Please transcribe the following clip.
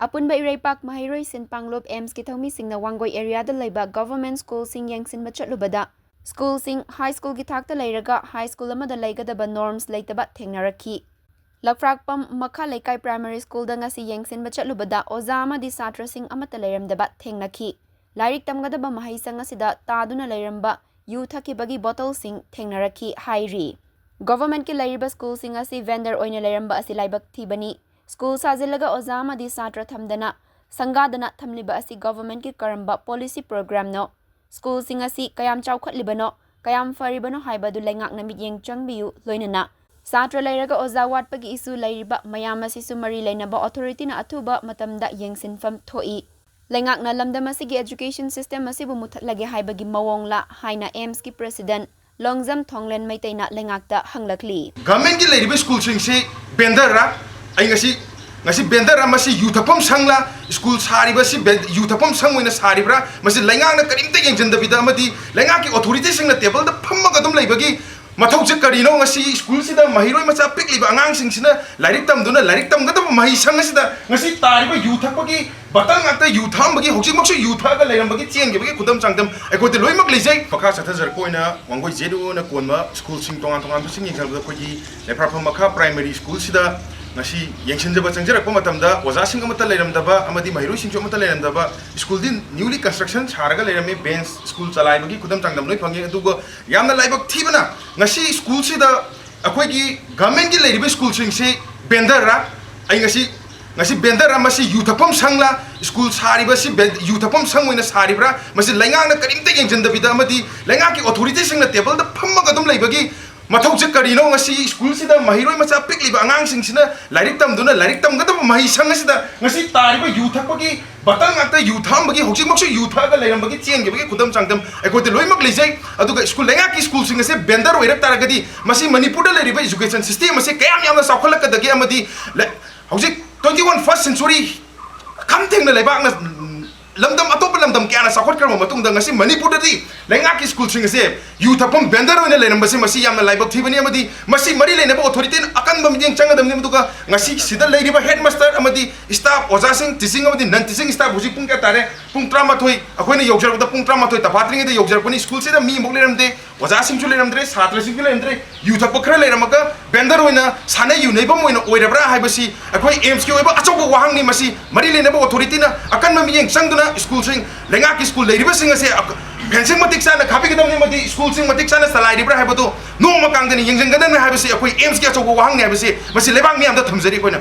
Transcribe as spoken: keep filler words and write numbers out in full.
ꯑꯄꯨꯟꯕ ꯏꯔꯩꯄꯥꯛ ꯃꯍꯩꯔꯣꯏ ꯁꯤꯟ ꯄꯥꯡꯂꯨꯞ ꯑꯦꯝꯁꯀꯤ ꯊꯧꯃꯤꯁꯤꯡꯅ ꯋꯥꯡꯒꯣꯏ ꯑꯦꯔꯤꯌꯥꯗ ꯂꯩꯕ ꯒꯚꯔꯟꯃꯦꯟꯠ ꯁ꯭ꯀꯨꯜꯁꯤꯡ ꯌꯦꯡꯁꯤꯟꯕ ꯆꯠꯂꯨꯕꯗ, ꯁ꯭ꯀꯨꯜꯁꯤꯡ ꯍꯥꯏ ꯁ꯭ꯀꯨꯜꯒꯤ ꯊꯥꯛꯇ ꯂꯩꯔꯒ ꯍꯥꯏ ꯁ꯭ꯀꯨꯜ ꯑꯃꯗ ꯂꯩꯒꯗꯕ ꯅꯣꯔꯝꯁ ꯂꯩꯇꯕ ꯊꯦꯡꯅꯔꯛꯈꯤ꯫ ꯂꯛꯐ꯭ꯔꯥꯛꯄꯝ ꯃꯈꯥ ꯂꯩꯀꯥꯏ ꯄ꯭ꯔꯥꯏꯃꯔꯤ ꯁ꯭ꯀꯨꯜꯗ ꯉꯁꯤ ꯌꯦꯡꯁꯤꯟꯕ ꯆꯠꯂꯨꯕꯗ ꯑꯣꯖꯥ ꯑꯃꯗꯤ ꯁꯥꯇ꯭ꯔꯁꯤꯡ ꯑꯃꯠꯇ ꯂꯩꯔꯝꯗꯕ ꯊꯦꯡꯅꯈꯤ꯫ ꯂꯥꯏꯔꯤꯛ ꯇꯝꯒꯗꯕ ꯃꯍꯩꯁꯪ ꯑꯁꯤꯗ ꯇꯥꯗꯨꯅ ꯂꯩꯔꯝꯕ ꯌꯨ ꯊꯛꯈꯤꯕꯒꯤ ꯕꯣꯇꯜꯁꯤꯡ ꯊꯦꯡꯅꯔꯛꯈꯤ ꯍꯥꯏꯔꯤ꯫ ꯒꯚꯔꯟꯃꯦꯟꯠꯀꯤ ꯂꯩꯔꯤꯕ ꯁ꯭ꯀꯨꯜꯁꯤꯡ ꯑꯁꯤ ꯚꯦꯟꯗꯔ ꯑꯣꯏꯅ ꯂꯩꯔꯝꯕ ꯑꯁꯤ ꯂꯥꯏꯕꯛ ꯊꯤꯕꯅꯤ꯫ ꯁ꯭ꯀꯨꯜ ꯁꯥꯖꯤꯜꯂꯒ ꯑꯣꯖꯥ ꯑꯃꯗꯤ ꯁꯥꯇ꯭ꯔ ꯊꯝꯗꯅ ꯁꯪꯒꯥꯗꯅ ꯊꯝꯂꯤꯕ ꯑꯁꯤ ꯒꯚꯔꯟꯃꯦꯟꯠꯀꯤ ꯀꯔꯝꯕ ꯄꯣꯂꯤꯁꯤ ꯄ꯭ꯔꯣꯒ꯭ꯔꯥꯝꯅꯣ? ꯁ꯭ꯀꯨꯜꯁꯤꯡ ꯑꯁꯤ ꯀꯌꯥꯝ ꯆꯥꯎꯈꯠꯂꯤꯕꯅꯣ, ꯀꯌꯥꯝ ꯐꯔꯤꯕꯅꯣ ꯍꯥꯏꯕ ꯑꯗꯨ ꯂꯩꯉꯥꯛꯅ ꯃꯤꯠꯌꯦꯡ ꯆꯪꯕꯤꯌꯨ, ꯂꯣꯏꯅꯅ ꯁꯥꯇ꯭ꯔ ꯂꯩꯔꯒ ꯑꯣꯖꯥ ꯋꯥꯠꯄꯒꯤ ꯏꯁꯨ ꯂꯩꯔꯤꯕ ꯃꯌꯥꯝ ꯑꯁꯤꯁꯨ ꯃꯔꯤ ꯂꯩꯅꯕ ꯑꯣꯊꯣꯔꯤꯇꯤꯅ ꯑꯊꯨꯕ ꯃꯇꯝꯗ ꯌꯦꯡꯁꯤꯟꯐꯝ ꯊꯣꯛꯏ꯫ ꯂꯩꯉꯥꯛꯅ ꯂꯝꯗꯝ ꯑꯁꯤꯒꯤ ꯑꯦꯖꯨꯀꯦꯁꯟ ꯁꯤꯁꯇꯦꯝ ꯑꯁꯤꯕꯨ ꯃꯨꯊꯠꯂꯒꯦ ꯍꯥꯏꯕꯒꯤ ꯃꯑꯣꯡꯂꯥ ꯍꯥꯏꯅ ꯑꯦꯝꯁꯀꯤ ꯄ꯭ꯔꯦꯁꯤꯗꯦꯟꯠ ꯂꯣꯡꯖꯝ ꯊꯣꯡꯂꯦꯟ ꯃꯩꯇꯩꯅ ꯂꯩꯉꯥꯛꯇ ꯍꯪꯂꯛꯂꯤ꯫ ꯒꯚꯔꯟꯃꯦꯟꯠꯀꯤ ꯂꯩꯔꯤꯕ ꯁ꯭ꯀꯨꯜꯁꯤꯡꯁꯤ ꯚꯦꯟꯗꯔꯔꯥ? ꯑꯩ ꯉꯁꯤ, ꯉꯁꯤ ꯚꯦꯟꯗꯔ ꯑꯃꯁꯤ ꯌꯨ ꯊꯛꯐꯝ ꯁꯪꯂꯥ? ꯁ꯭ꯀꯨꯜ ꯁꯥꯔꯤꯕꯁꯤ ꯚꯦꯟ-, ꯌꯨ ꯊꯛꯐꯝ ꯁꯪ ꯑꯣꯏꯅ ꯁꯥꯔꯤꯕ꯭ꯔꯥ? ꯃꯁꯤ ꯂꯩꯉꯥꯛꯅ ꯀꯔꯤꯝꯇ ꯌꯦꯡꯁꯤꯟꯗꯕꯤꯗ ꯑꯃꯗꯤ ꯂꯩꯉꯥꯛꯀꯤ ꯑꯣꯊꯣꯔꯤꯇꯤꯁꯤꯡꯅ ꯇꯦꯕꯜꯗ ꯐꯝꯃꯒ ꯑꯗꯨꯝ ꯂꯩꯕꯒꯤ ꯃꯊꯧꯁꯦ ꯀꯔꯤꯅꯣ? ꯉꯁꯤ ꯁ꯭ꯀꯨꯜꯁꯤꯗ ꯃꯍꯩꯔꯣꯏ ꯃꯆꯥ ꯄꯤꯛꯂꯤꯕ ꯑꯉꯥꯡꯁꯤꯡꯁꯤꯅ ꯂꯥꯏꯔꯤꯛ ꯇꯝꯗꯨꯅ, ꯂꯥꯏꯔꯤꯛ ꯇꯝꯒꯗꯕ ꯃꯍꯩꯁꯪ ꯑꯁꯤꯗ ꯉꯁꯤ ꯇꯥꯔꯤꯕ ꯌꯨ ꯊꯛꯄꯒꯤ ꯕꯇꯜ ꯉꯥꯛꯇ, ꯌꯨ ꯊꯛꯑꯝꯕꯒꯤ, ꯍꯧꯖꯤꯛꯃꯛꯁꯨ ꯌꯨ ꯊꯛꯑꯒ ꯂꯩꯔꯝꯕꯒꯤ, ꯆꯦꯟꯈꯤꯕꯒꯤ ꯈꯨꯗꯝ ꯆꯥꯡꯗꯝ ꯑꯩꯈꯣꯏꯗ ꯂꯣꯏꯅꯃꯛ ꯂꯩꯖꯩ꯫ ꯃꯈꯥ ꯆꯠꯊꯖꯔꯛꯄ ꯑꯣꯏꯅ ꯋꯥꯡꯒꯣꯏ ꯖꯦꯠ ꯑꯣꯏꯅ ꯀꯣꯟꯕ ꯁ꯭ꯀꯨꯜꯁꯤꯡ ꯇꯣꯉꯥꯟ ꯇꯣꯉꯥꯟꯕꯁꯤꯡ ꯌꯦꯡꯁꯤꯟꯕꯗ ꯑꯩꯈꯣꯏꯒꯤ ꯂꯩꯐ꯭ꯔꯥꯛꯐꯝ ꯃꯈꯥ ꯄ꯭ꯔꯥꯏꯃꯔꯤ ꯁ꯭ꯀꯨꯜꯁꯤꯗ ꯉꯁꯤ ꯌꯦꯡꯁꯤꯟꯖꯕ ꯆꯪꯖꯔꯛꯄ ꯃꯇꯝꯗ ꯑꯣꯖꯥꯁꯤꯡ ꯑꯃꯠꯇ ꯂꯩꯔꯝꯗꯕ ꯑꯃꯗꯤ ꯃꯍꯩꯔꯣꯏꯁꯤꯡꯁꯨ ꯑꯃꯠꯇ ꯂꯩꯔꯝꯗꯕ, ꯁ꯭ꯀꯨꯜꯗꯤ ꯅ꯭ꯌꯨꯂꯤ ꯀꯟꯁꯇ꯭ꯔꯛꯁꯟ ꯁꯥꯔꯒ ꯂꯩꯔꯝꯃꯤ, ꯕꯦꯟꯁ, ꯁ꯭ꯀꯨꯜ ꯆꯂꯥꯏꯕꯒꯤ ꯈꯨꯗꯝ ꯆꯥꯡꯗꯝ ꯂꯣꯏ ꯐꯪꯉꯤ꯫ ꯑꯗꯨꯒ ꯌꯥꯝꯅ ꯂꯥꯏꯕꯛ ꯊꯤꯕꯅ ꯉꯁꯤ ꯁ꯭ꯀꯨꯜꯁꯤꯗ ꯑꯩꯈꯣꯏꯒꯤ ꯒꯚꯔꯟꯃꯦꯟꯠꯀꯤ ꯂꯩꯔꯤꯕ ꯁ꯭ꯀꯨꯜꯁꯤꯡꯁꯤ ꯚꯦꯟꯗꯔꯔꯥ? ꯑꯩ ꯉꯁꯤ, ꯉꯁꯤ ꯚꯦꯟꯗꯔ ꯑꯃꯁꯤ ꯌꯨ ꯊꯛꯐꯝ ꯁꯪꯂꯥ? ꯁ꯭ꯀꯨꯜ ꯁꯥꯔꯤꯕꯁꯤ ꯚꯦꯟ-, ꯌꯨ ꯊꯛꯐꯝ ꯁꯪ ꯑꯣꯏꯅ ꯁꯥꯔꯤꯕ꯭ꯔꯥ? ꯃꯁꯤ ꯂꯩꯉꯥꯛꯅ ꯀꯔꯤꯝꯇ ꯌꯦꯡꯁꯤꯟꯗꯕꯤꯗ ꯑꯃꯗꯤ ꯂꯩꯉꯥꯛꯀꯤ ꯑꯣꯊꯣꯔꯤꯇꯤꯁꯤꯡꯅ ꯇꯦꯕꯜꯗ ꯐꯝꯃꯒ ꯑꯗꯨꯝ ꯂꯩꯕꯒꯤ ꯃꯊꯧꯁꯦ ꯀꯔꯤꯅꯣ? ꯉꯁꯤ ꯁ꯭ꯀꯨꯜꯁꯤꯗ ꯃꯍꯩꯔꯣꯏ ꯃꯆꯥ ꯄꯤꯛꯂꯤꯕ ꯑꯉꯥꯡꯁꯤꯡꯁꯤꯅ ꯂꯥꯏꯔꯤꯛ ꯇꯝꯗꯨꯅ, ꯂꯥꯏꯔꯤꯛ ꯇꯝꯒꯗꯕ ꯃꯍꯩꯁꯪ ꯑꯁꯤꯗ ꯉꯁꯤ ꯇꯥꯔꯤꯕ ꯌꯨ ꯊꯛꯄꯒꯤ ꯕꯇꯜ ꯉꯥꯛꯇ, ꯌꯨ ꯊꯛꯑꯝꯕꯒꯤ, ꯍꯧꯖꯤꯛꯃꯛꯁꯨ ꯌꯨ ꯊꯛꯑꯒ ꯂꯩꯔꯝꯕꯒꯤ, ꯆꯦꯟꯈꯤꯕꯒꯤ ꯈꯨꯗꯝ ꯆꯥꯡꯗꯝ ꯑꯩꯈꯣꯏꯗ ꯂꯣꯏꯅꯃꯛ ꯂꯩꯖꯩ꯫ ꯑꯗꯨꯒ ꯁ꯭ꯀꯨꯜ, ꯂꯩꯉꯥꯛꯀꯤ ꯁ꯭ꯀꯨꯜꯁꯤꯡ ꯑꯁꯦ ꯚꯦꯟꯗꯔ ꯑꯣꯏꯔꯛ ꯇꯥꯔꯒꯗꯤ ꯃꯁꯤ ꯃꯅꯤꯄꯨꯔꯗ ꯂꯩꯔꯤꯕ ꯑꯦꯖꯨꯀꯦꯁꯟ ꯁꯤꯁꯇꯦꯝ ꯑꯁꯦ ꯀꯌꯥꯝ ꯌꯥꯝꯅ ꯆꯥꯎꯈꯠꯂꯛꯀꯗꯒꯦ? ꯑꯃꯗꯤ ꯂꯩ-, ꯍꯧꯖꯤꯛ twenty one first century ꯈꯝ ꯊꯦꯡꯅ ꯂꯩꯕꯥꯛꯅ, ꯎꯝ, ꯂꯝꯗꯝ, ꯑꯇꯣꯞꯄ ꯂꯝꯗꯝ ꯀꯌꯥꯅ ꯆꯥꯎꯈꯠꯈ꯭ꯔꯕ ꯃꯇꯨꯡꯗ ꯉꯁꯤ ꯃꯅꯤꯄꯨꯔꯗꯗꯤ ꯂꯩꯉꯥꯛꯀꯤ ꯁ꯭ꯀꯨꯜꯁꯤꯡ ꯑꯁꯦ ꯌꯨ ꯊꯛꯐꯝ ꯕꯦꯟꯗꯔ ꯑꯣꯏꯅ ꯂꯩꯔꯝꯕꯁꯤ, ꯃꯁꯤ ꯌꯥꯝꯅ ꯂꯥꯏꯕꯛ ꯊꯤꯕꯅꯤ, ꯑꯃꯗꯤ ꯃꯁꯤ ꯃꯔꯤ ꯂꯩꯅꯕ ꯑꯣꯊꯣꯔꯤꯇꯤꯅ ꯑꯀꯟꯕ ꯃꯤꯠꯌꯦꯡ ꯆꯪꯒꯗꯕꯅꯤ꯫ ꯑꯗꯨꯒ ꯉꯁꯤ ꯁꯤꯗ ꯂꯩꯔꯤꯕ ꯍꯦꯗ ꯃꯥꯁꯇꯔ ꯑꯃꯗꯤ ꯁ꯭ꯇꯥꯐ, ꯑꯣꯖꯥꯁꯤꯡ, ꯇꯤꯆꯤꯡ ꯑꯃꯗꯤ ꯅꯟ ꯇꯤꯆꯤꯡ ꯁ꯭ꯇꯥꯐ, ꯍꯧꯖꯤꯛ ꯄꯨꯡ ꯀꯌꯥ ꯇꯥꯔꯦ? ꯄꯨꯡ ꯇꯔꯥꯃꯥꯊꯣꯏ, ꯑꯩꯈꯣꯏꯅ ꯌꯧꯖꯔꯛꯄꯗ ꯄꯨꯡ ꯇꯔꯥꯃꯥꯊꯣꯏ ꯇꯐꯥꯠꯇ꯭ꯔꯤꯉꯩꯗ ꯌꯧꯖꯔꯛꯄꯅꯤ꯫ ꯁ꯭ꯀꯨꯜꯁꯤꯗ ꯃꯤ ꯑꯃꯨꯛ ꯂꯩꯔꯝꯗꯦ, ꯑꯣꯖꯥꯁꯤꯡꯁꯨ ꯂꯩꯔꯝꯗ꯭ꯔꯦ, ꯁꯥꯇ꯭ꯔꯁꯤꯡꯁꯨ ꯂꯩꯔꯝꯗ꯭ꯔꯦ꯫ ꯌꯨ ꯊꯛꯄ ꯈꯔ ꯂꯩꯔꯝꯃꯒ ꯕꯦꯟꯗꯔ ꯑꯣꯏꯅ ꯁꯥꯟꯅ ꯌꯨ ꯅꯩꯐꯝ ꯑꯣꯏꯅ ꯑꯣꯏꯔꯕ꯭ꯔꯥ ꯍꯥꯏꯕꯁꯤ ꯑꯩꯈꯣꯏ ꯑꯦꯝꯁꯀꯤ ꯑꯣꯏꯕ ꯑꯆꯧꯕ ꯋꯥꯍꯪꯅꯤ꯫ ꯃꯁꯤ ꯃꯔꯤ ꯂꯩꯅꯕ ꯑꯣꯊꯣꯔꯤꯇꯤꯅ ꯑꯀꯟꯕ ꯃꯤꯠꯌꯦꯡ ꯆꯪꯗꯨꯅ ꯁ꯭ꯀꯨꯜꯁꯤꯡ, ꯂꯩꯉꯥꯛꯀꯤ ꯁ꯭ꯀꯨꯜ ꯂꯩꯔꯤꯕꯁꯤꯡ ꯑꯁꯦ ꯐꯦꯟꯁꯤꯡ ꯃꯇꯤꯛ ꯆꯥꯅ ꯈꯥꯕꯤꯒꯗꯕꯅꯤ ꯑꯃꯗꯤ ꯁ꯭ꯀꯨꯜꯁꯤꯡ ꯃꯇꯤꯛ ꯆꯥꯅ ꯆꯂꯥꯏꯔꯤꯕ꯭ꯔꯥ ꯍꯥꯏꯕꯗꯨ ꯅꯣꯡꯃ ꯀꯥꯡꯗꯅ ꯌꯦꯡꯁꯤꯟꯒꯗꯕꯅꯤ ꯍꯥꯏꯕꯁꯤ ꯑꯩꯈꯣꯏ ꯑꯦꯝꯁꯀꯤ ꯑꯆꯧꯕ ꯋꯥꯍꯪꯅꯤ ꯍꯥꯏꯕꯁꯤ ꯃꯁꯤ ꯂꯩꯕꯥꯛ ꯃꯤꯌꯥꯝꯗ ꯊꯝꯖꯔꯤ ꯑꯩꯈꯣꯏꯅ꯫